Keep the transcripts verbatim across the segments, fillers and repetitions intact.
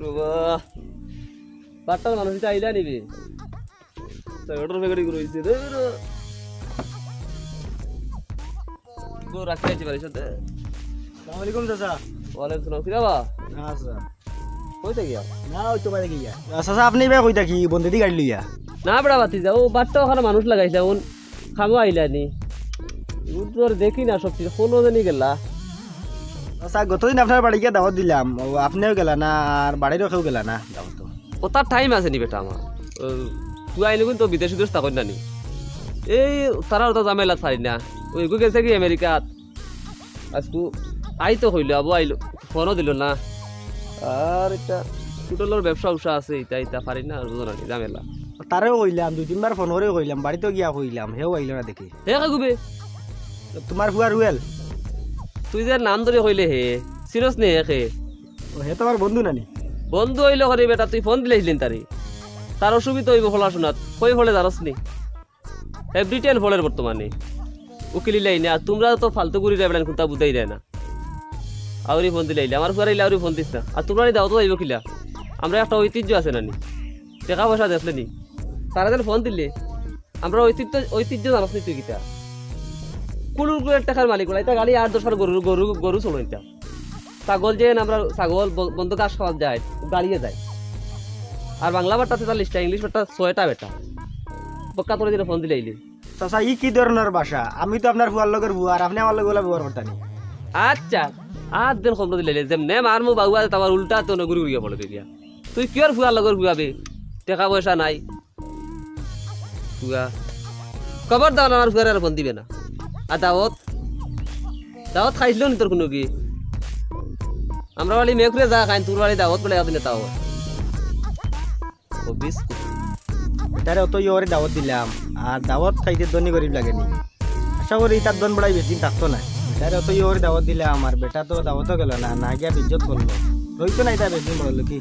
বাবা, বাট্টার মানুষ ইতা আইলা নি বে? সিগারেটর প্যাকেট ইগু রইছে। দে, দে, দে। গো, রাখতে আছি বাড়ির সাথে। আসসালামু আলাইকুম চাচা। ওয়ালাইকুম সালাম। কিরা বা? না চাচা। কই থাকি আর? না, ওই তো বাড়ি গিয়া। চাচা, আপনে ইবায় কই থাকি? বন্দেদি গাড়ি লইয়া? না বেটা ভাতিজা, ও বাট্টা ওখানো মানুষ লাগাইছলা, অন কামো আইলা নি। অউ তো আর দেখি না সব কিছু, কুনো জানি গেলা। চাচা, গতদিন আপনার বাড়ি গিয়া দাওয়াত দিলাম, ও আপনেও গেলা না, আর বাড়িরও কেউ গেলা না দাওয়াতো। অতার টাইম আছে নি বেটা আমার? ও, তুই আইলে কিন্তু বিদেশ বিদেশ থাকইন না নি। এই তারার অতা ঝামেলাত পারি না। অউ এগু গেছে গি আমেরিকাত। আইজকু আইতো কইলো, আবু আইলো, ফোনও দিলো না। আর ইতা হোটেলর ব্যবসা উবসা আছে, ইতা ইতা পারি না, আর বুঝো না নি, ঝামেলা। তারেও কইলাম, দুই তিনবার ফোন করিও কইলাম, বাড়িত গিয়া কইলাম, হেও আইলো না দেখি। হে কে গু বে? তুমার ফুয়া রুয়েল। তুই যে নাম ধরি কইলে হে, চিনস নি হে কে? ও, হে তো আমার বন্ধু নানি। বন্ধু অইলো করি বেটা, তুই ফোন দিলাইছলি নি তারে। তার অসুবিধা অইবো পড়াশুনাত, কই পড়ে জানস নি? হে ব্রিটেন পড়ের বর্তমানে, উকিলি লাইনে। আর তুমরা তো ফালতু ঘুরিরায় বেটা, কুন্তা বুঝাইরায় না। আউরি ফোন দিলাইলে, আমার ফুয়ারে ইলা আউরি ফোন দিস না। আর তুমরার ই দাওয়াতো যাইবো কিলা? আমরার একটা ঐতিহ্য আছে না নি? টেকা পয়সা দেখলে নি? তারা যেন ফোন দিলে, আমরার ঐতিহ্য, ঐতিহ্য জানস নি তুই কিতা? কুলুর কুলের টেকার মালিক ওরা, ইতা গাড়ি আট দশখান গরু, গরু, গরু চলইন ইতা। ছাগল যে আমরা ছাগল ব-, বন্ধ ঘাস খাওয়াত যায়, গাড়িয়ে যায়। আর বাংলা বাট্টাত তেতাল্লিশটা, ইংলিশ বাট্টাত ছয়টা বেটা। বক্কা তোরে দিলে ফোন দিলাইলে। চাচা, ই কি ধরনর ভাষা? আমি তো আপনার ফুয়ার লগর ফুয়া, আর আপনে আমার লগে অলা ব্যবহার করতা নি? আচ্ছা, আর দিন খবর দিলাইলে, যেমনে মারমু বাউয়া, তারপর উল্টা তো ঘুরি ঘুরি পড়ে দিয়া। তুই কিওর ফুয়ার লগর ফুয়া বে? টেকা পয়সা নাই। ফুয়া। খবরদার আমার ফুয়ারে আর ফোন দিবে না। আর দাওয়াত? দাওয়াত খাইছলো নি তোর কুনু কি? আমরার বাড়ি মেকুরে যা খাইন, তোর বাড়ি দাওয়াত বলে একদিনে তাও। ও বিস্কুট। ইতারে অত ইয়ে করি দাওয়াত দিলাম, আর দাওয়াত খাইতে ধনী গরিব লাগে নি। আশা করি ইতার ধন বড়াই বেশি দিন থাকতো না। ইতারে অত ইয়ে করি দাওয়াত দিলাম, আর বেটা তো দাওয়াতও গেলো না, না গিয়া বেইজ্জত করলো। রইতো না ইতা বেশি দিন বড় লোকি।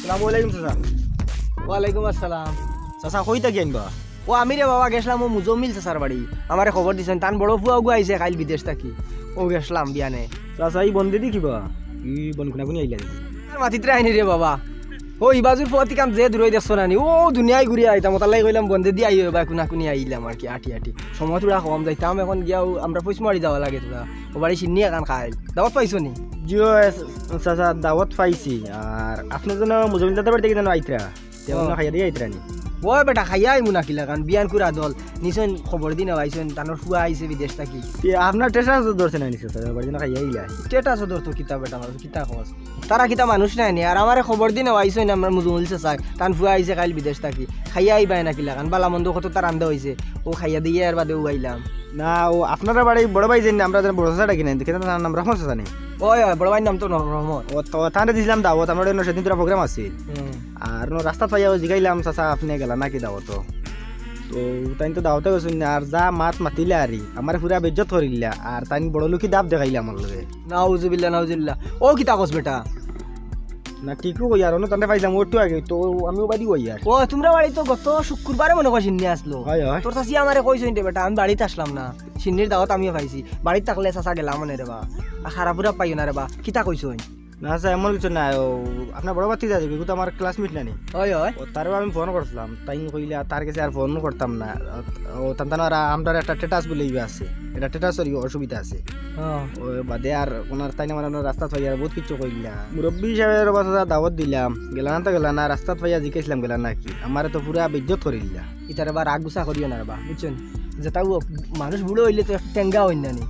আসসালামু আলাইকুম চাচা। ওয়ালাইকুম আসসালাম। চাচা, কই থাকি আইন বা? ও আমি রে বাবা, গেছলাম ও মুজম্মিল চাচার বাড়ি। আমারে খবর দিছইন, তান বড় ফুয়া ওগু আইছে কাইল বিদেশ থাকি। ও গেছলাম বিয়ানে। চাচা, ই বন্দেদি কিবা? ই বন কুনাকুনি আইলা নি? আর মাতিত্রে আইনি রে বাবা। ও ই বাজুর ফুয়া তিকান যে দূরই দেখছো না নি? ও দুনিয়ায় ঘুরি আইতাম, অতার লাগি কইলাম বন্দেদি আইও বা কুনাকুনি আইলাম আর কি, আটি আটি। সময় থুড়া কম, যাইতাম এখন গিয়া ও আমরা পৈশমারি যাওয়া লাগে থুড়া। ও বাড়ি শিন্নি এখান খাই। দাওয়াত পাইছো নি? জি অয়, চাচা, দাওয়াত পাইছি। আর আপনে যেন মুজম্মিল দাদার বাড়ি থাকি যেন আইতরা। তে অনো খাইয়া দিয়া আইতরা নি? ও বেটা, খাইয়া আইমু না কিলা, কারণ বিয়ান কুরা দল। নিছইন খবর দি নেওয়াইছইন, তানর ফুয়া আইছে বিদেশ থাকি। তে আপনার status ধরছে না নি চাচা, বাড়ি যেন খাইয়া আইলা। Status ধরতো কিতা বেটা, মানুষ কিতা কস? তারা কিতা মানুষ নায় নি? আর আমারে খবর দি নেওয়াইছইন, আমরার মুজম্মিল চাচায়, তান ফুয়া আইছে কাইল বিদেশ থাকি। খাইয়া আইবায় না কিলা, কারণ বালা মন্দ কততা রান্দা অইছে। ও খাইয়া দিয়া এর বাদে ও আইলাম। না, ও আপনারার বাড়ি বড় ভাই যেন, আমরা যেন বড় চাচা ডাকি না, কিন্তু কেন তার নাম রহমত চাচা নি? ওই, ওই, বড় ভাইর নাম তো ন-, রহমত। ও তো, তানরে দিছলাম দাওয়াত, আমরার অনো সেদিন থুড়া program আছিল। হুম। আর অনো রাস্তাত পাইয়া ও জিগাইলাম, "চাচা, আপনে গেলা নাকি দাওয়াতো?" তো তাইন তো দাওয়াতো গেছইন না, আর যা মাত মাতিলা আরি, আমারে পুরা বেইজ্জত করিলা, আর তাইন বড় লোকি দাব দেখাইলা আমার লগে। নাউজুবিল্লাহ, নাউজুবিল্লাহ। ও কিতা কস বেটা? না, ঠিকউ কইয়ার, অনো তানরে পাইছলাম, ও একটু আগে, তো আমিও বাড়ি কইয়ার। ও, তুমরার বাড়ি তো গত শুক্রবারে মনে কয় শিন্নি আছলো। অয়, অয়। তোর চাচিয়ে আমারে কইছইন রে বেটা, আমি বাড়িত আছলাম না। শিন্নির দাওয়াত আমিও পাইছি। বাড়িত থাকলে চাচা গেলাম অনে রে বা। আর খারাপ উরাপ পাইও না রে বা। কিতা কইছইন? না চাচা, এমন কিছু নায়। ও, আপনার বড় ভাতিজা যে, ইগু তো আমার classmate নানি। অয়, অয়। ও, তারেও আমি ফোন করছিলাম। তাইন কইলা, তার গেছে আর ফোন করতাম না। ও, তান তান আর আমরার একটা status বুলে ইয়ে আছে। এটা status-র ইয়ে অসুবিধা আছে। হ্যাঁ। ও বাদে আর অনার তাইন আমারে রাস্তাত পাইয়া বহুত কিছু কইলা। মুরব্বি হিসাবে রে বা চাচা দাওয়াত দিলাম। গেলা না তো গেলা না, রাস্তাত পাইয়া জিকাইছলাম গেলা নাকি। আমারে তো পুরা বেইজ্জত করিলা। ইতারে বা রাগ গুসা করিও না রে বা, বুঝছইন? যেটা ও মানুষ বুড়া অইলে তো টেঙ্গা অইন না নি।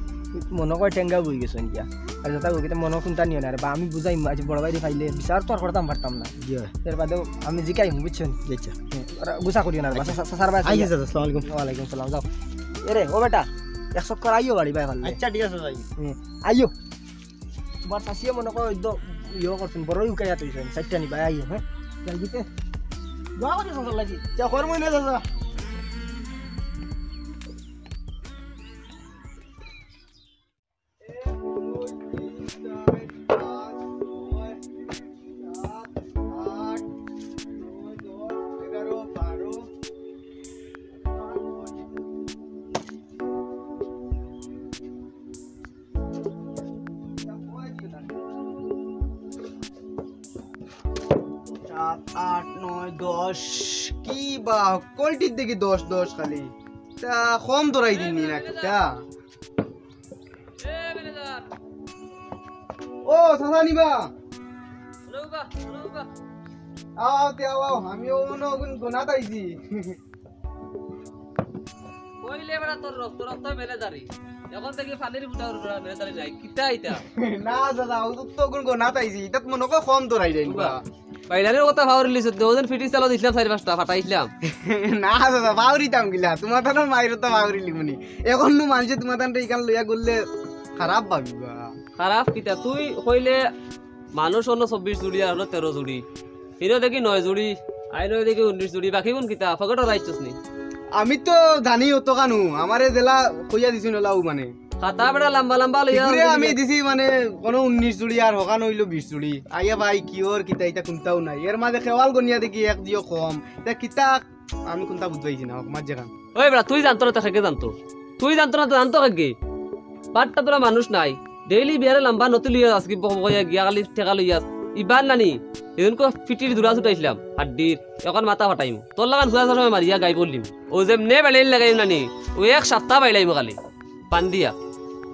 মনো কয় টেঙ্গা বই গেছইন গিয়া। আর যেটা ও কিতা মনো কুন্তা নিও না রে বা, আমি বুঝাইমু, আজ বড় ভাইরে পাইলে বিচার তো আর করতাম পারতাম না। জি অয়। এর বাদেও আমি জিকাইমু, বুঝছইন? জি আচ্ছা। হ্যাঁ, ওরা গুসা করিও না রে বা, আচ্ছা। সা-, সা-, সার ভাই আইচ্ছা, আইচ্ছা। চাচা, আসসালামু আলাইকুম। ওয়ালাইকুম সালাম, যাও। এরে, ও বেটা, এক চক্কর আইও বাড়ি বায় পারলে। আচ্ছা, ঠিক আছে ভাই। হুম, আইও। তোমার শাশিয়ে মনে করো ওই তো ইয়ে করছেন, বড়ই উকাইয়া তৈছেন, চারটা নিবা, আইও, হ্যাঁ? যাই দিতে। দোয়া করি সকাল লাগি। যা কর মনে দাদা। সাত, আট, নয়, দশ। কি বা, হকলটির দেখি দশ, দশ খালি। তা কম ধরাই দিন নি না কিতা? ও, চাচা নিবা? আও, আও, তে আও, আও। আমি ও মনে অগুন গোনাত আইছি। কইলে বেটা তোর রক্ত রক্ত মেলে দাঁড়ি। এখন থেকে পানির ফুটা উঠবে না, মেলে দাঁড়ি নাই। কিতা ইতা? না দাদা, ও তো অগুন গোনাত আইছি। ইতাত মনে কয় কম ধরাই দেন বা। বাইলারের কথা ভাউরিলিছ, ওজন ফিটিস চালো দিছিলাম চারি পাঁচটা, ফাটাইছিলাম। না দাদা, ভাউরিতাম গিলা। তোমার তানোর মাইর তো ভাউরিলি মুনি। এখন নু মানুষে তোমার তানটা ইখান লইয়া গেলে খারাপ ভাবিবা। খারাপ কিতা? তুই কইলে মানুষ অন্য চব্বিশ জুড়ি আর হলো তেরো জুড়ি। হিনো দেখি নয় জুড়ি, আইনো দেখি উনিশ জুড়ি, বাকি গুন কিতা? পকেটও রাখছস নি? আমি তো জানি অত কানু, আমারে জেলা কইয়া দিছইন ওলাও মানে। খাতা বেটা লম্বা লম্বা লইয়া ঘুরে আমি দিছি মানে কোনো উনিশ জুড়ি আর হকান হইলো বিশ জুড়ি। আইয়া ভাই কি ওর কিতা ইতা কোনটাও নাই। এর মাঝে খেওয়াল গনিয়া দেখি এক দিও কম। তা কিতা আমি কোনটা বুঝবাইছি না, আমার যেখান। ওই বেটা, তুই জানতো না তো খেকে জানতো? তুই জানতো না তো জানতো খেকে? বাট্টা তোরা মানুষ নাই। ডেইলি বিয়ারে লম্বা নতি লইয়া আজকে বক বক হইয়া গিয়া খালি ঠেকা লইয়া। ইবার নানি, এদিন কো ফিটির দুরা ছুটাইছিলাম, হাড্ডির। এখন মাথা ফাটাইমু। তোর লাগান ঘুরা সময় মারিয়া গাই বললিম। ও যেমনে বেড়াইল লাগাইম নানি, ও এক সপ্তাহ বাইলাইমু খালি। বান্দিয়া।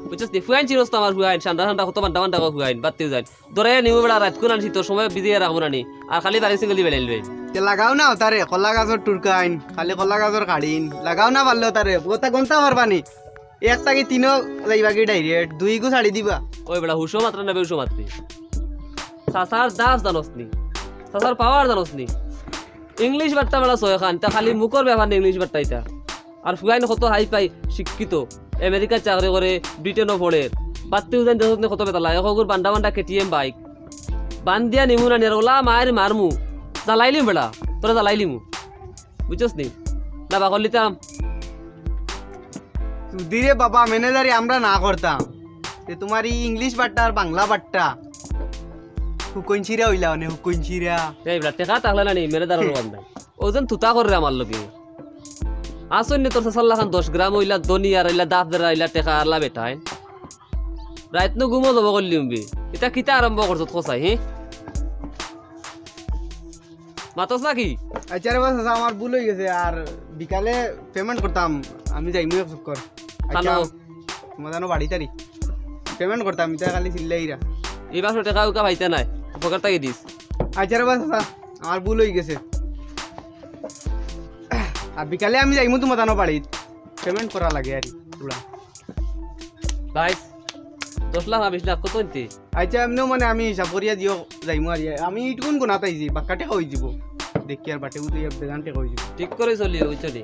বুঝছস নি? ফুয়াইন চিনস তো আমার ফুয়াইন, ঠান্ডা ঠান্ডা কত বান্ডা বান্ডা কো ফুয়াইন, বাত্তিও যাইন। ধরে নিমু বেটা রাইত কোন আনছি তোর সময় বিজি রাখবো নানি। আর খালি দাড়ি সিঙ্গেল দি বেড়াইল লইন। তে লাগাও না ওতারে, কলা গাছর টুরকাইন, খালি কলা গাছর কাড়িন। লাগাও না পারলে ওতারে, ওতা গন্তা পারবা নি? এক থাকি তিনও যাইবা কি ডাইরেক্ট, দুই গু ছাড়ি দিবা। ওই বেটা, হুশো মাত্রা নেবে, হুশো মাত্রি। চাচার দাস জানোস নি? চাচার পাওয়ার জানোস নি? ইংলিশ বাট্টা বেটা ছয় খান, তা খালি মুখর ব্যাপার না ইংলিশ বাট্টা ইতা। আর ফুয়াইন কত হাই ফাই শিক্ষিত, আমেরিকাত চাকরি করে, ব্রিটেনও পড়ে। বাত্তি উজাইন দেশত নি কত বেতালা, এক অগুর বান্ডা বান্ডা কেটিএম বাইক। বান্দিয়া নিমু না নিয়ার ওলা মায়ের মারমু, জ্বালাইলিম বেটা, তোরা জ্বালাইলিমু। বুঝছস নি? না বাকর লিতাম। সুধীরে বাবা, ম্যানেজারি আমরা না করতাম। তে তোমার এই ইংলিশ বাট্টা আর বাংলা বাট্টা। হুকইনছিরা হইলা অনে, হুকইনছিরা। এই বেটা, টেকা থাকলে না নি, ম্যানেজারর অভাব নাই। ওজন তুতা করে আমার লগে। আসন নি তোর চাচার লাখান দশ গ্রাম হইলা, ধনী আর হইলা, দাঁত বেড়া হইলা, টেকা আলা বেটায়। রাইত নু ঘুমো যাব করলিম বে। ইতা কিতা আরম্ভ করছত খোসাই, হে? মাতস নাকি? আচ্ছা রে বা চাচা, আমার ভুল হয়ে গেছে, আর বিকালে পেমেন্ট করতাম, আমি যাইমু এক চক্কর। আচ্ছা, কানো? তোমার জানো বাড়ি তারি পেমেন্ট করতাম, ইতা খালি চিল্লাইরা। এই বাসো টেকা উকা পাইতে নাই, পকেট থাকি দিস। আচ্ছা রে বা চাচা, আমার ভুল হয়ে গেছে, আর বিকালে আমি যাইমু তোমার জানো বাড়িত, পেমেন্ট করা লাগে আর কি, পুরা। ভাই, দশ লাখ না বিশ লাখ কত নিতে? আচ্ছা, এমনিও মানে আমি হিসাব করিয়া দিও যাইমু আর ইয়া। আমি ইটুকুন গুণাত আইছি, বাক্কা টেকা হয়ে যাব। দেখি আর বাটে উঠে বেজান টেকা হয়ে যাব। ঠিক করে চলিও, বুঝছো নি?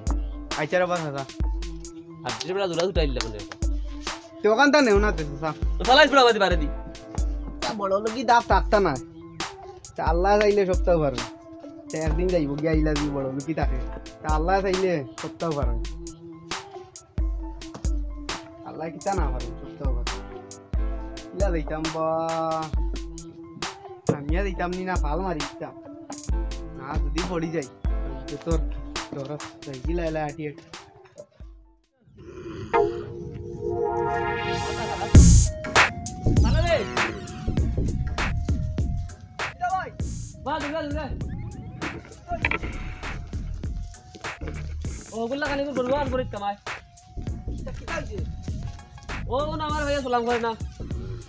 আচ্ছা রে বা চাচা। আর যে বেটা দুরা দুটা ইল্লা বলে। তে ওখান তা নেও না তে চাচা। তো ফালাইস বেটা বাদি বারে দি। তা বড় লোকি দাপ থাকতা না। তা আল্লাহ চাইলে সবটাও পারে। তা একদিন যাইব গিয়া ইলা দি বড় লোকি থাকে। তা আল্লাহ চাইলে সবটাও পারে। আল্লাহ কিতা না পারে, সবটাও পারে। ইলা যাইতাম বা, আমিয়া যাইতাম নি না, ফাল মারি দিতাম। না, যদি পড়ি যাই, তো তোর, তোর যাই কি লাইলা আটি আটি। ওগুলা খালি বলবো আর করিস কামাই। ইটা কিতা অইছে? ও, ও না, আমার ভাইয়া সালাম করে না।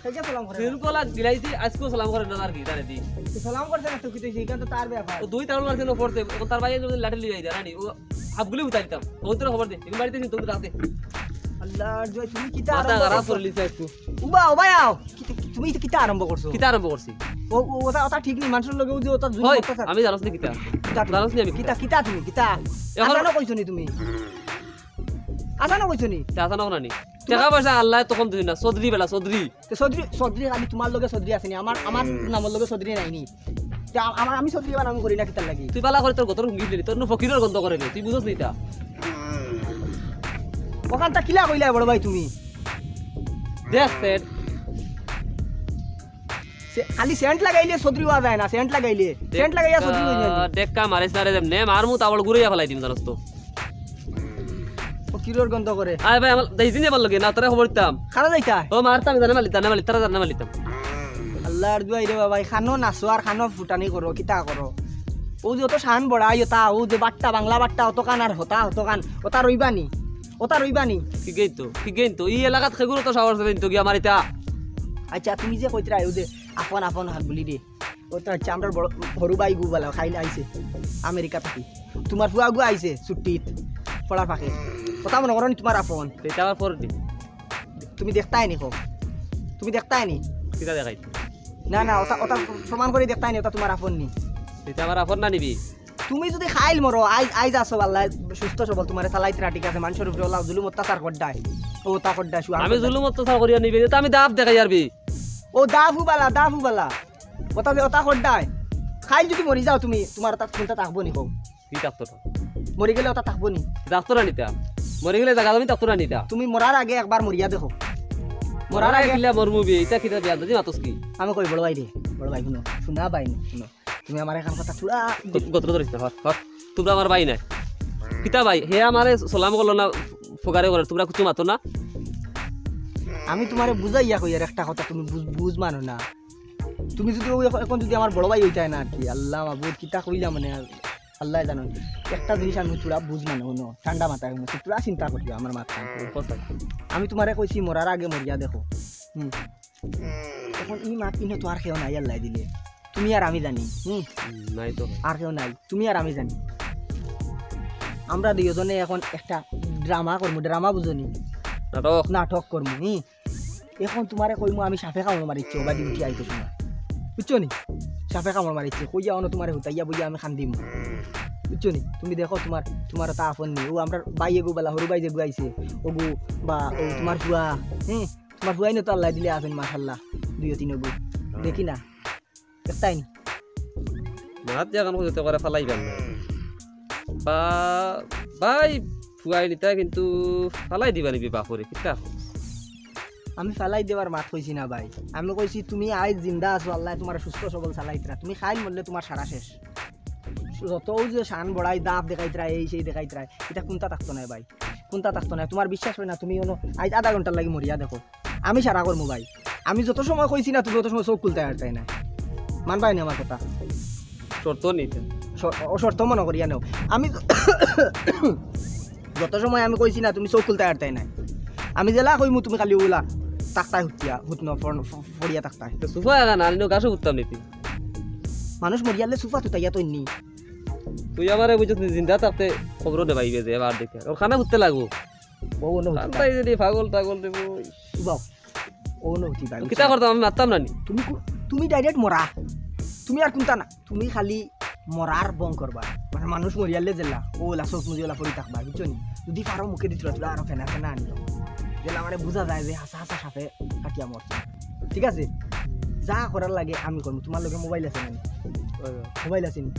কে কে সালাম করে না? দিন কলা দিলাইছি, আজকেও সালাম করে না আর কি, তারে দি। তো সালাম করছে না তো কিতা অইছে? ইখান তো তার ব্যাপার। ও দুই তাউল মারছে না পড়ছে, এখন তার ভাইয়া যদি লাঠি লিয়ে যায়, রানি, ও হাফগুলি উঠাই দিতাম। ও তোর খবর দে, এমনি বাড়িতে কিন্তু রাতে। আল্লাহর জয়, তুমি কিতা মাথা আরম্ভ খারাপ করছো? করে লিছে একটু। উবা, ও ভাই আও। কিতা, তুমি ইটা কিতা আরম্ভ করছো? কিতা আরম্ভ করছি? ও, ও, ওটা, ওটা ঠিক নি, মানুষের লগে ও যে ওটা জুলুম হয়, করতেছে। আমি জানোস নি কিতা? কিতা তুমি? জানোস নি আমি কিতা, কিতা? কিতা তুমি? কিতা? এখন আসানো কইছো নি তুমি? আসানো কইছো নি? তে আসানো না নি? টেকা পয়সা আল্লায় তখন দিছইন না, চৌধুরী বেটা, চৌধুরী। তে চৌধুরী, চৌধুরী খালি তুমার লগে চৌধুরী আছে নি, আমার, আমার নামর লগে চৌধুরী নাই নি। তে আ-, আমার, আমি চৌধুরী বানাম করি না কিতার লাগি? তুই বালা করি তোর গতর হুঙ্গি দিলি, তোর নু ফকিরর গন্ধ করে রে, তুই বুঝছ নি ইতা? অখানটা কিলা কইলা বড় ভাই তুমি? দেখ সেট। সে-, খালি সেন্ট লাগাইলে চৌধুরী অওয়া যায় না, সেন্ট লাগাইলে, সেন্ট লাগাইয়া চৌধুরী অওয়া যায় না। ডেক্কা মারিস না রে, যেমনে মারমু তা আবার ঘুরাইয়া ফালাই দিমু, জানোস তো। ফকিরর গন্ধ করে। আয় ভাই, আমার দাইজিন যাবার লগে না, তোরে খবর দিতাম। কারা যাইতা? ও মারতাম, জানে মালিতাম, না মালিতাম, তারা জানে মালিতাম। আল্লার দুয়াই রে বাবা, খানো নাচো আর খানো ফুটানি করো, কিতা করো? অউ যে অত শান বড়াই অতা, অউ যে বাট্টা, বাংলা বাট্টা, অতখান আর হতা, অতখান, অতা রইবা নি, অতা রইবা নি। কিগেইন তো, কিগেইন তো, ই এলাকাত খেগুর তো সাহস দেবেন তো গিয়া মারিতা। আচ্ছা, তুমি যে কইতরা, অউ যে আপন আপন হাত বুলি দে। অতা আচ্ছা, আমরার বড়, হরু ভাইগু বালা, খাইল আইছে আমেরিকা থাকি। তুমার ফুয়াগু আইছে ছুট্টিত, পড়ার ফাঁকে। কথা মনো করো নি তুমার আপন। ইতা আবার পরে দি। তুমি দেখতায় নি, কও। তুমি দেখতায় নি। কিতা দেখাই? না, না, অতা, অতা প্রমাণ করি দেখতায় নি, অতা তুমার আপন নি। ইতা আমার আপন না নিবি? তুমি যুদি খাইল মরো, আইজ, আইজ আছো আল্লায় সুস্থ সবল, তুমারে চালাইতরা ঠিক আছে, মানষর উপরে অলা জুলুম অত্যাচার করডায়। অউ তা করডায়, শুয়া আমি করডায়। জুলুম অত্যাচার করিয়া নিবি, ইতা আমি দাফ দেখাইয়ার বি। অউ দাফ উবালা, দাফ উবালা। অতা যে অতা করডায়। খাইল যুদি মরি যাও তুমি, তুমার অতা কুন্তা থাকবো নি কও? কি থাকতো না? মরি গেলে অতা থাকবো নি? থাকতো না নি ইতা। মরি গেলে জাগা জমি থাকতো না নি ইতা। তুমি মরার আগে একবার মরিয়া দেখো। মরার মরার আগে আগে কিলা মরমু বে, ইতা কিতা বে আন্দাজি মাতস কি? আমি কই বড় ভাই রে, বড় ভাই হুনো, হুনা ভাই হুনো। তুমি আমার এখান কথা থুড়া গ-, গতরে ধরিস না, হর, হর। তুমরা আমার ভাই নায়। কিতা ভাই? হে আমারে সালাম করলো না, ফোকারে করে, তুমরা কিচ্ছু মাতো না? আমি তুমারে বুঝাইয়া কইয়ার একটা কথা, তুমি বুঝ-, বুঝ মানো না। তুমি যুদি অউ এখন, এখন যুদি আমার বড় ভাই অইতায় না আর কি, আল্লা মাবুদ, কিতা কইলা মানে, আল্লায় জানইন। একটা জিনিস আমি থুড়া বুঝ মানো, হুনো, ঠান্ডা মাথায় হুনো, থুড়া চিন্তা করিও আমার মাত খান। কথা। আমি তুমারে কইছি মরার আগে মরিয়া দেখো। হুম। এখন ই মাত কিনো তো আর কেউ নাই আল্লায় দিলে। তুমি আর আমি জানি। হুম। হুম, নাই তো। আর কেউ নাই। তুমি আর আমি জানি। আমরা দুইজনে এখন একটা ড্রামা করমু, ড্রামা বুঝো নি? নাটক। নাটক করমু, হুম। এখন তুমারে কইমু আমি সাপে কামড় মারিছে, ওবা ডিউটি আইতে সময়। বুঝছো নি? সাপে কামড় মারিছে। কইয়া অনো তুমারে হুতাইয়া বইয়া আমি কান্দিমু। বুঝছো নি? তুমি দেখো তুমার, তুমার অতা আপন নি। অউ আমরার ভাই এগু বালা, হরু ভাই যেগু আইছে, অগু বা অউ তুমার ফুয়া, হুম? তুমার ফুয়াইন তো আল্লায় দিলে আছইন, মাশাআল্লাহ, দুইও তিনগু। দেখি না? দেখতায় নি? মাত যেখান কইতে করে ফালাইবার না। বা-, ভাই, ফুয়াইন ইতা কিন্তু ফালাই দিবা নিবি বাপরে, কিতা? আমি ফালাই দেবার মাত কইছি না ভাই। আমি কইছি তুমি আইজ জিন্দা আছো, আল্লায় তুমারে সুস্থ সবল চালাইতরা। তুমি খাইল মরলে তুমার সারা শেষ। যত অউ যে শান বড়াই, দাফ দেখাইতরা, এই সেই দেখাইতরা, ইতা কুন্তা থাকতো নায় ভাই। কুন্তা থাকতো নায়। তুমার বিশ্বাস অয় না, তুমি অনো আইজ আধা ঘন্টার লাগি মরিয়া দেখো। আমি সারা করমু ভাই। আমি যত সময় কইছি না, তুমি অত সময় চউখ খুলতায় পারতায় না। মানবায় নি আমার কথা? শর্ত নিতে। শ-, অ শর্ত মনো করিয়া নেও। আমি যত সময় আমি কইছি না, তুমি চউখ খুলতায় পারতায় না। আমি যেলা কইমু, তুমি খালি অউলা থাকতায় হুতিয়া, হুতনো ফড়-, ফ-, ফড়িয়া থাকতায়। তো সুফা এখান আনিনো গাছো উঠতাম নিতি। মানুষ মরিয়ালে সুফা তুতাইয়া তো নি। তুই আমারে বুঝছস নি, জিন্দা থাকতে খবরও নেবাইবে যে এবার দেখে। অউ খানা উঠতে লাগবো। অউ অনো হুতি তাই যদি পাগল টাগল দেবো। উবাও। অউ অনো হুতি ভাই। কিতা করতাম, আমি মারতাম না নি। তুমি কু-, তুমি direct মরা। তুমি আর কুন্তা না। তুমি খালি মরার ভং করবা। মানে মানুষ মরিয়ালে যেলা, অউলা চউখ মুজিওলা পড়ি থাকবা, বুঝছো নি? যুদি পারো মুখে দি থুড়া থুড়া আরো ফেনা ফেনা আনিও। যেলা মানে বুঝা যায় যে হাছা হাছা সাপে কাটিয়া মরছে। ঠিক আছে? যা করার লাগে আমি করমু। তুমার লগে মোবাইল আছে না নি? মোবাইল আছে নি?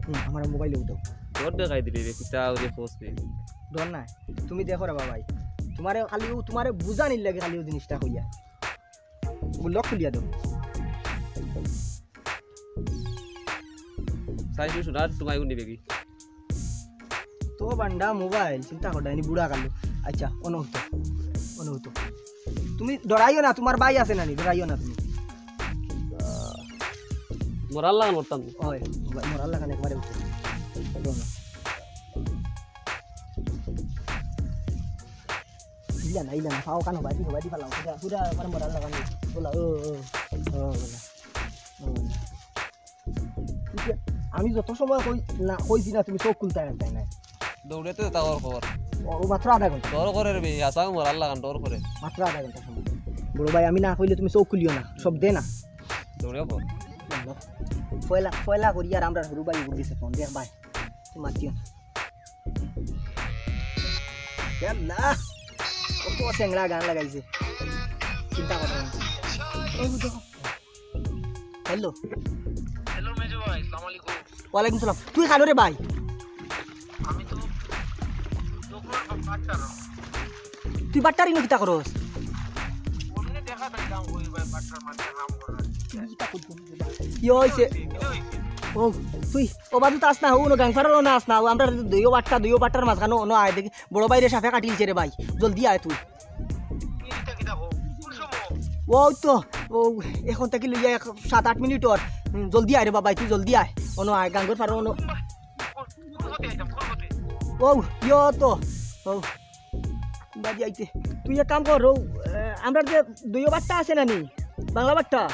হুম, আমার মোবাইল অউ দেও। ডর দেখাই দিলি রে, কিতা অউ যে ফোর্স রে। ডর নাই। তুমি দেখো রে বাবাই। তুমারে খালি অউ তুমারে বুঝানির লাগি খালি অউ জিনিসটা কইয়া। অউ লক খুলিয়া দেও। সাইজ শুনা, তুমায় উনি বেগি। তো বান্ডা মোবাইল, চিন্তা করো, এনি বুড়া কালো। আচ্ছা, অনো হুতো, অনো হুতো। তুমি ডরাইও না, তুমার ভাই আছে না নি, ডরাইও না তুমি। মরার লাগান করতাম। ওই, মরার লাগান একবারে উঠে। ইলা না, ইলা না, পাও কানো বাদি, বাদি ফালাও। পুরা, পুরা একবারে মরার লাগান। বলা, ও, ও, ও, বলা। ও, বলা। আমি যত সময় কই না, কইছি না, তুমি চউখ খুলতায় পারতায় না। দৌড়াইতে যেতা অর খবর। ও, ও মাত্র আধা ঘন্টা। ডর করে রে বে, আসাম মরার লাগান ডর করে। মাত্র আধা ঘন্টা সময়। বড় ভাই, আমি না কইলে তুমি চউখ খুলিও না, শব্দে না। দৌড়ে পড়। পয়লা, পয়লা করি আর আমরার হুরু ভাই উঠে গেছে ফোন, দেখ ভাই। তুই মাতিও না। ইয়াল্লা। ও ও চেংড়া গান লাগাইছে, চিন্তা করো না। ওই দেখো। হ্যালো। হ্যালো মেজু ভাই, আসসালামু আলাইকুম। ওয়ালাইকুম সালাম। তুই কানো রে ভাই? আমি তো দোকান বাট্টার। তুই বাট্টারি নু কিতা করস? অমনে দেখা পাইলাম ওই ভাই বাট্টার মাঝে কাম করার। ইয়ে হইছে। ও, তুই ও বাজু তো আস না, ও গাংফারর না আস না, ও আমরা দুইও বাট্টা, দুইও বাট্টার মাঝখানো অনো আয় দেখি, বড় ভাইরে সাপে কাটিলছে রে ভাই, জলদি আয় তুই। কিতা কিতা হো? কোন সময়? ও তো, ও এখন থাকি লইয়া এক সাত আট মিনিট অর, হুম, জলদি আয় রে বাবা, তুই জলদি আয়, অনো আয়, গাঙ্গর ফারো অনো। কোন পথে আইতাম, কোন পথে? ও, ইয়ো তো, ও, বাদি আইতে। তুই এক কাম কর, ও, এ, আমরা যে দুইও বাট্টা আছে না নি, বাংলা বাট্টা,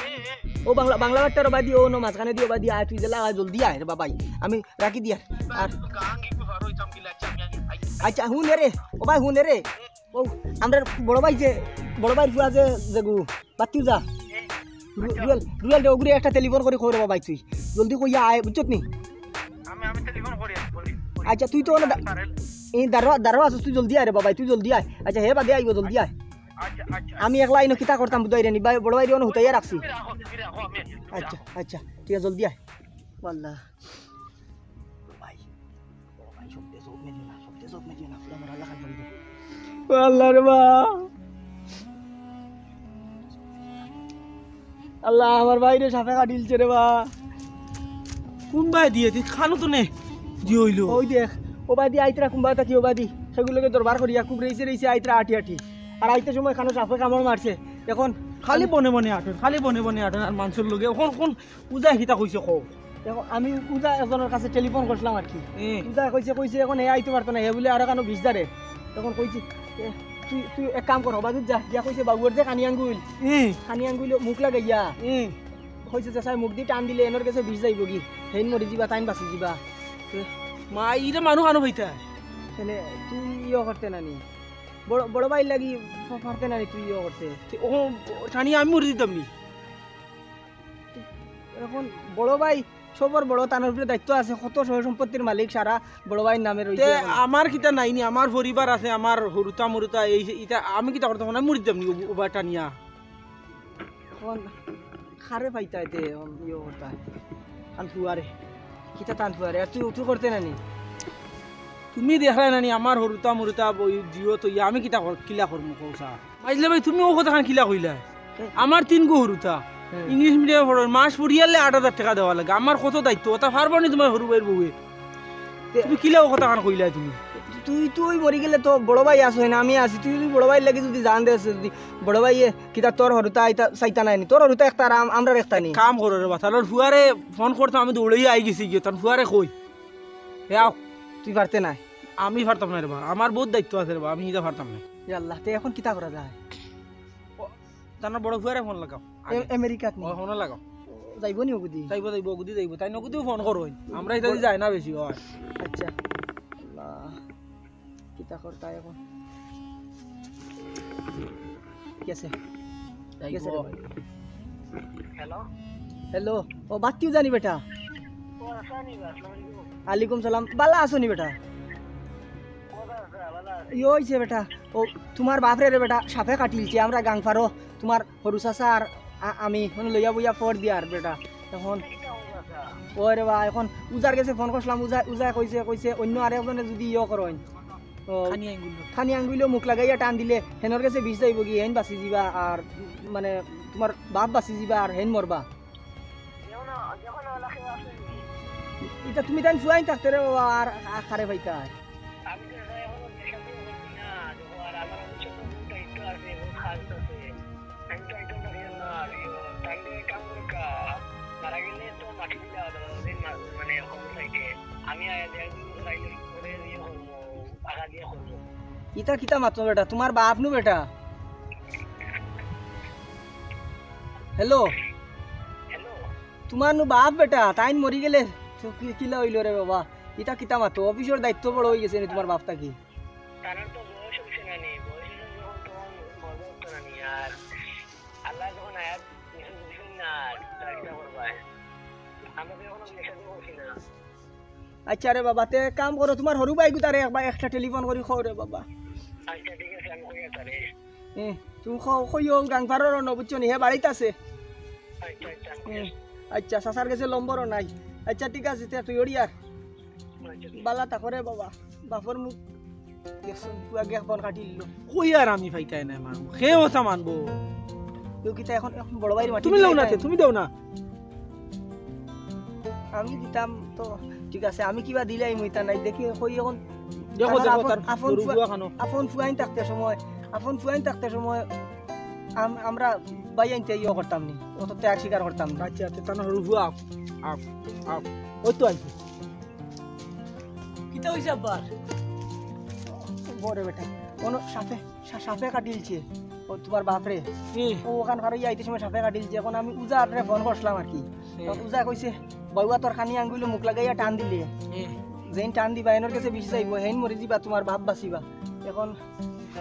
ও বাংলা, বাংলা বাট্টার বাদি, ও নো মাঝখানে দিও বাদি আয়, তুই জেলা আয়, জলদি আয় রে বাবাই, আমি রাখি দিয়া। আর গান কি একটু ভালো হইতাম কি লাগছে আমি আগে আই। আচ্ছা, হুন রে, ও ভাই হুন রে, ও আমরা বড় ভাই যে, বড় ভাইর ফুয়া যে, যেগু, বাতিও যা। রু-, রুয়েল, রুয়েল রে, ওগুরে একটা টেলিফোন করি কই রে বাবাই তুই, জলদি কইয়া আয়, বুঝছত নি? আমি আমি টেলিফোন করি, করি, করি। আচ্ছা, তুই তো অনো দা-, আরে, এই দারোয়া, দারোয়া আছস, তুই জলদি আয় রে বাবাই, তুই জলদি আয়। আচ্ছা, হে বাদে আইবো, জলদি আয়। আচ্ছা আচ্ছা। আমি একলা ইনো কিতা করতাম বুঝাই রে নি, ভাই, বড় ভাইরে অনো হুতাইয়া রাখছি। তুমি রাখো, তুমি রাখো, আমি আছি, তুমি আচ্ছা রাখো। আচ্ছা, ঠিক আছে, জলদি আয়। আল্লাহ। ভাই, ও ভাই, সব দে, সব মেলিও না, সব দে, সব মেলিও না, পুরা আমার আল্লাহ খান করি দে। ও আল্লাহ রে বা। আল্লাহ, আমার ভাইরে সাপে কাটিলছে রে বা। কোনবায় দিয়ে তুই খানো তো নে দিয়ে হইলো। ওই দেখ, ও বাদি আইতরা কুম্বা তাকি ও বাদি, সেগুলোকে দরবার করিয়া খুব রেইছে রেইছে আইতরা আটি আটি। আর আইতে সময় খানো সাপে কামড় মারছে। এখন খালি বনে বনে আটন, খালি বনে বনে আটন আর মানুষের লগে। এখন কোন উজায় কিতা কইছে কও? এখন আমি উজা একজনের কাছে টেলিফোন করছিলাম আর কি। এ, উজা কইছে, কইছে এখন হে আইতে পারতো না, হে বলে আরো কানো বিষ দারে। এখন কইছি, এ, তুই তুই এক কাম কর, হবাদুর যা, গিয়া কইছে বাবুর যে কানি আঙ্গুল, এ, কানি আঙ্গুল মুখ লাগাইয়া এ। কইছে যে সাই মুখ দি টান দিলে এনর গেছে বিষ যাইব কি, হেইন মরি যিবা, তাইন বাঁচি যিবা। তে মা, ইরে মানু কানো পাইতা? এনে তুই ইয়ে করতে নানি, বড় বড় ভাই লাগি ফ-, পারতে নানি তুই ইয়ে করতে। তে ও টানি আমি মরি দিতাম নি। এখন বড় ভাই সবর বড়, তানর উপরে দায়িত্ব আছে, কত সয় সম্পত্তির মালিক সারা বড় ভাইর নামে তে রইছে। এখন আমার কিতা নাই নি, আমার পরিবার আছে, আমার হুরুতা মুরুতা এই ইতা আমি কিতা করতাম না, মরি দিতাম নি ও-, ওবা টানিয়া। এখন খারে পাইতা এতে এখন ইয়ে করতা। তান ফুয়ারে। কিতা তান ফুয়ারে? আর তুই উঠু করতে নানি? তুমি দেখরায় নানি আমার হুরুতা মুরুতা বই জিও তো ইয়া আমি কিতা কর-, কিলা করমু কও চা? মাইজলে ভাই তুমি ও কথাখান কিলা কইলা? আমার তিন গো হুরুতা। হুম। ইংলিশ মিডিয়াম পড়র, মাস পড়িয়ালে আট হাজার টেকা দেওয়া লাগে। আমার কত দায়িত্ব, ওটা পারবো নি তোমার হুরু ভাইর বউয়ে? তে- তুমি কিলা ও কথাখান কইলা তুমি? তুই তুই মরি গেলে তো বড় ভাই আছস না, আমি আছি। তুই যদি বড় ভাইর লাগি যদি জান দেস, যদি বড় ভাইয়ে কিতা তোর হুরুতা আইতা চাইতা নাইনি, তোর হুরুতা একটা আর আম-, আমরার একটা নি। কাম করো রে বাতালর ফুয়ারে ফোন করতাম, আমি দৌড়াইয়া আই গেছি গিয়ে, তার ফুয়ারে কই? হে আও। তুই পারতে নাই। আমি পারতাম না রে বা, আমার বহুত দায়িত্ব আছে রে বা, আমি ইটা পারতাম না। ইয়া আল্লাহ, তে এখন কিতা করা যায়? তার বড় ফুয়ারে ফোন লাগাও। এ-, আমেরিকাত নি। ও ফোন লাগাও। যাইব নি ওগুদি? যাইব যাইব, ওগুদি যাইব। তাই নগুদিও ফোন করো। আমরা ইটা দি যায় না বেশি হয়। আচ্ছা। আল্লাহ, কিতা করতা এখন? গেছে। গেছে রে ভাই। হ্যালো। হ্যালো, ও বাতিও জানি বেটা। ও আসানি বা, আসসালামু আলাইকুম। আলাইকুম সালাম। বালা আছো নি বেটা? কোথা আছে? ভালো আছে? ইয়ে হইছে বেটা, ও তোমার বাপরে রে বেটা সাপে কাটিলছে, আমরা গাংফারো তোমার হরু চাচা আর আ-, আমি মানে লইয়া বইয়া ফর দিয়ার বেটা। এখন কিতা হইব আচ্ছা? ওই রে বা, এখন উজার গেছে ফোন করছিলাম, উজা উজায় কইছে, কইছে অন্য আরেকজনে যদি ইয়ে করইন, ও, খানি আঙ্গুল। খানি আঙ্গুইলো মুখ লাগাইয়া টান দিলে হেনর গেছে বিষ যাইব কি, হেন বাঁচি যিবা আর মানে তোমার বাপ বাঁচি যিবা আর হেন মরবা। যেমন যেমন ওলা কেউ আসেনি। ইটা তুমি তাইন ফুয়াইন থাকতে রে বাবা, আর আর খারে পাইতা। আমি তো এটা এখনো দেখাতে পারছি না, দেখো, আর আমার অফিসে তো বহুত দায়িত্ব আছে, বহুত কাজ আছে। আমি তো একদম পারি না, আর ইয়ে, তাহলে এক কাম করো কা, মারা গেলে তো মাটি দিলে হবে না, ওদের মা-, মানে, খবর চাইতে। আমি আয়া দেড় দিন ধরে আইলে পরে ইয়ে করবো, টাকা দিয়ে করবো। ইটা কিতা মাতো বেটা, তোমার বাপ নু বেটা। হ্যালো, হ্যালো, তোমার নু বাপ বেটা, তাইন মরি গেলে তো কি কিলা হইল রে বাবা? ইটা কিতা মাতো, অফিসর দায়িত্ব বড় হয়ে গেছে নি তোমার বাপ থাকি। তার তো বয়স হচ্ছে না নি, বয়স হচ্ছে যখন তখন মজা হতো না নি, আর আল্লাহ যখন আয়াত কিছু বুঝুন না, আর তারা কিতা করবা? আমরা তো এখনো বিয়ে শাদী করছি না। আচ্ছা রে বাবা, তে কাম করো, তোমার হরু ভাই গুতারে একবার একটা টেলিফোন করি কও রে বাবা। আচ্ছা, ঠিক আছে, আমি কই তাহলে। এ, তুমি খ-, কইও গাংফারর অনো, বুঝছো নি? হে বাড়িত আছে। আচ্ছা, আচ্ছা, আমি এ, আচ্ছা, চাচার গেছে নম্বরও নাই। আচ্ছা, ঠিক আছে, তে তুই ওড়ি আর। আচ্ছা, ঠিক আছে। বালা থাকো রে বাবা, বাপর মুখ দেখছো, তুই আগে একবার কাটিল। কই আর আমি পাইতায় না মানুষ, কে কথা মানবো? কেউ কিতা এখন, এখন বড় ভাইর মাটি তুমি লও না দিলাই তে, নাই? তুমি দেও না। আমি দিতাম তো, ঠিক আছে, আমি কিবা দিলাই মুইতা নাই, দেখি কই এখন দেখো, আমার দেখো, আপন, তার আপন গরু ফুয়া-, গুয়া খানো। আপন ফুয়াইন থাকতে সময়, আপন ফুয়াইন থাকতে সময় আম-, আমরা ভাইয়াইন্তে ইয়ে করতাম নি, অত ত্যাগ স্বীকার করতাম না। আচ্ছা, আচ্ছা, তার রুহু আপ, আপ, আপ। ওই তো আইছে। কিতা হইছে আব্বার? বড় বেটা, কোনো সাপে, সা-, সাপে কাটিলছে। ও তোমার বাপরে। হুম। ও ওখান ফারইয়া আইতে সময় সাপে কাটিলছে। এখন আমি উজারে ফোন করছিলাম আর কি। হুম। তখন উজা কইছে, "বাউয়া তোর খানি আঙ্গুইলো মুখ লাগাইয়া টান দিলে।" হুম। যেইন টান দিবা, এনর গেছে বিষ যাইবো, হেইন মরি যিবা, তোমার বাপ বাঁচিবা। এখন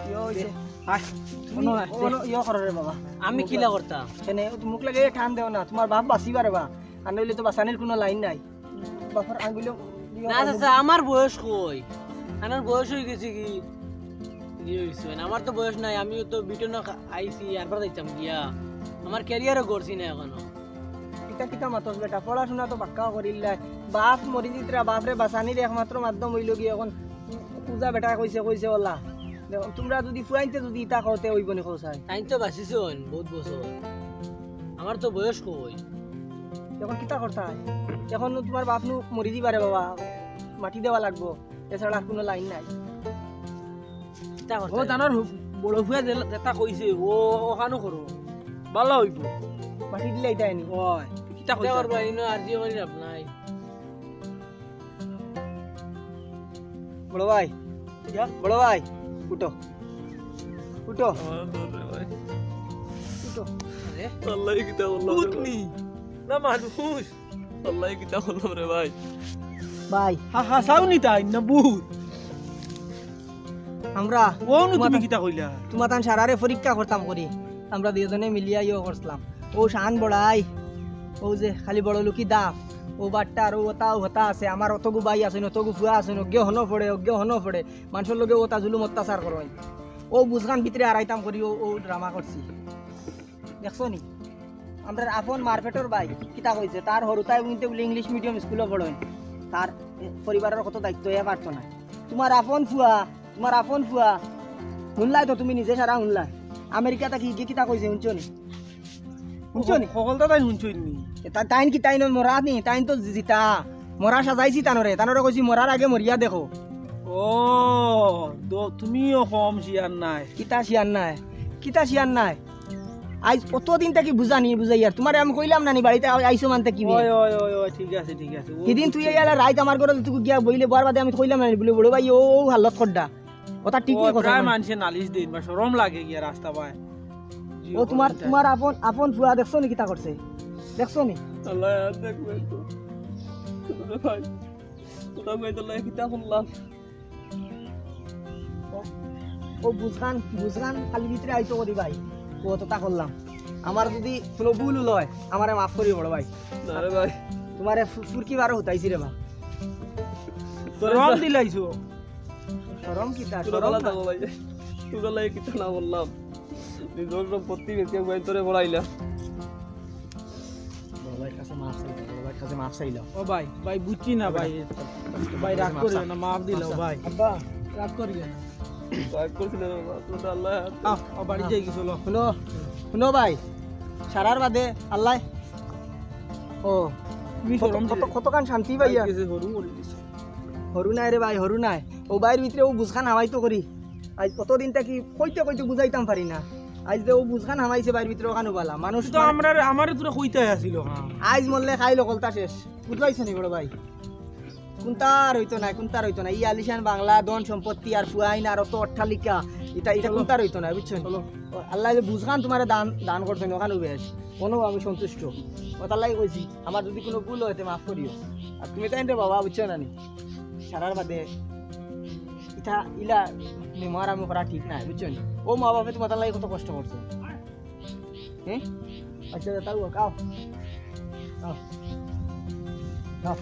ইয়ে হইছে। আয়, তুমি কোনো না। কোনো ইয়ে করো রে বাবা। আমি কিলা করতাম? কেনে, মুখ লাগাইয়া টান দেও না, তোমার বাপ বাঁচিবা রে বা। আর নইলে তো বাঁচানির কোনো লাইন নাই। বাপর আঙ্গুইলো ইয়ে না, করো। চাচা, আমার বয়স কই? আমার বয়স হয়ে গেছে কি? ইয়ে হইছে না, আমার তো বয়স নাই, আমিও তো বিটন আইছি, আরবার যাইতাম গিয়া। আমার ক্যারিয়ারও করছি না এখনো। কিতা কিতা মাতস বেটা, পড়াশোনা তো বাক্কা করিল্লাই। বাপ মরি যিতরা, বাপরে বাঁচানির একমাত্র মাধ্যম হইল কি এখন পূজা বেটা কইছে, কইছে ওলা। দেখো, তোমরা যদি ফুয়াইন্তে যদি ইতা করতে হইব নি কও চাই। তাইন তো বাঁচিছইন বহুত বছর, আমার তো বয়স কই। এখন কিতা করতায়? এখন তোমার বাপ নু মরি যিবা রে বাবা, মাটি দেওয়া লাগবো, এছাড়া আর কোনো লাইন নাই। কিতা করতায়? ও, তানোর হু-, বড় ফুয়া যে-, যেটা কইছে, ও, ওখানো করো। ভালা হইব। মাটি দিলে ইতা আনি। ওই, কিতা কিতা কইতায়? করবা, ইনো আরজি করি লাভ নাই। বড় ভাই, ইয়া? বড় ভাই, উঠো। উঠো। আমার বাপরে ভাই। উঠো। আরে? আল্লাহ কিতা বললাম রে ভাই? উঠনি। না মানুষ। আল্লাহ কিতা বললাম রে ভাই? ভাই। হা, হা, চাও নি তাই না ভূত? আমরা ও নু তুমি তোমার কিতা কইলা? তোমার তান সারারে পরীক্ষা করতাম করি। আমরা দুইজনে মিলিয়া ইয়ে করছিলাম। ও শান বড়াই, ও যে খালি বড় লোকি দাম, ও বাট্টার, ও ওতা, ও হতা আছে, আমার অতগু ভাই আছে, অতগু ফুয়া আছে, অজ্ঞ হনো পড়ে, অজ্ঞ হনো পড়ে, মানুষের লগে ওতা জুলুম অত্যাচার করইন। ও বুঝখান ভিতরে আড়াইতাম করি, ও, ও ড্রামা করছি। দেখছো নি? আমরার আপন মারপেটর ভাই, কিতা কইছে? তার হরুতায় কিন্তু বলে ইংলিশ মিডিয়াম স্কুলে পড়ইন। তার পরিবারের কত দায়িত্ব, এ পারতো না। তোমার আপন ফুয়া, তোমার আপন ফুয়া। হুনলাই তো তুমি নিজে সারা হুনলাই। আমেরিকা থাকি গিয়ে কিতা কইছে, হুনছো নি? হুনছো নি? হকলতা তাই হুনছইন নি? এ তা-, তাইন কি তাইন মরা নি? তাইন তো জিতা। মরা সাজাইছি তানরে। তানরে কইছি মরার আগে মরিয়া দেখো। ও, দ-, তুমিও কম শিয়ার নায়। কিতা শিয়ার নায়? কিতা শিয়ার নায়? আইজ অতদিন থাকি বুঝানি, বুঝাইয়ার। তোমারে আমি কইলাম না নি বাড়িত আই-, আইছো মানতে কি ওই, ওই, ওই, ওই, ঠিক আছে, ঠিক আছে। ও হিদিন তুই বুঝছি। এই আলা রাইত আমার ঘরো তুই গিয়া বইলে, বওয়ার বাদে আমি কইলাম না নি, বলে, "বড় ভাই, ও, ও হালত খড্ডা।" কথা ঠিক ও, নি কথা প্রায় মানে। মানষে নালিশ দেইন বা শরম লাগে গিয়া রাস্তা পায়। জি, ও তোমার, ওখানে তোমার আপন, আপন ফুয়া দেখছো নি কিতা করছে? দেখছো নি? আল্লাহ আর দেখবে তো। রে ভাই, তোরা ভাই, তোরা কিতা শুনলাম? ও, ও বুঝখান, বুঝখান খালি ভিতরে আইতো করি ভাই। ও তো তা করলাম। আমার যদি কোনো ভুল লয়, আমারে মাফ করি বড় ভাই। না রে ভাই। তোমারে ফু-, ফুরকি বারো হুতাইছি রে বা। তোরে শরম তো দিলাইছো। শরম কিতা? তোরা শরম ভালা না। থাকো ভাই। তোরা লাগে কিতা না বললাম। নিজর সম্পত্তি বেচিয়া ভাই তোরে বড়াইলাম। বড় ভাইর কাছে মাফ চাইলাম, বড় ভাইর কাছে মাফ চাইলাম। ও ভাই, ভাই বুঝছি না ভাই। ভাই রাগ করিও না, মাফ দিলাও ভাই। আব্বা, রাগ করিও না। রাগ করছি না বাবা, তোরা আল্লাহ হাত আও, আও, বাড়ি যাই গেছো, লো। হুনো, হুনো ভাই, সারার বাদে আল্লাহ। ও, তুমি কত, শরম কত, দিলে। কতখান শান্তি ভাইয়া। ভাই গেছে, হরু মরে গেছে। হরু নাই রে ভাই, হরু নাই। ও ভাইর ভিতরে ও বুঝখান হামাইতো করি। আইজ কতদিন থাকি কইতে কইতে বুঝাইতাম পারি না। আইজ যে ও বুঝখান হামাইছে ভাইর ভিতরে ওখানে বালা। মানুষ তো মানে আমরা, আমারে তোরা কইতে আছিল, হ্যাঁ। আইজ মরলে খাইল কলতা শেষ। বুঝলাইছো নি বড় ভাই? কুন্তা আর হইতো না, কুন্তা আর হইতো না। ই আলিশান বাংলা, ধন সম্পত্তি আর ফুয়াইন আর অত অট্টালিকা, ইটা, ইটা চলো। কুন্তা আর হইতো না, বুঝছো নি? চলো। ও, আল্লাহ যে বুঝখান তোমারে দান, দান করছেন, ওখানেও বেশ। কোনো আমি সন্তুষ্ট। ও তার লাগি কইছি, আমার যদি কোনো ভুল হয়, তে মাফ করিও। আর তুমি তাই রে বাবা, বুঝছো না নি? সারার বাদে ইটা ইলা ব্যবহার আমি করা ঠিক নাই, বুঝছো নি? ও মা বাপে তোমার তার লাগি কত কষ্ট করছে। হ্যাঁ? আচ্ছা, তাও খাও। খাও। খাও।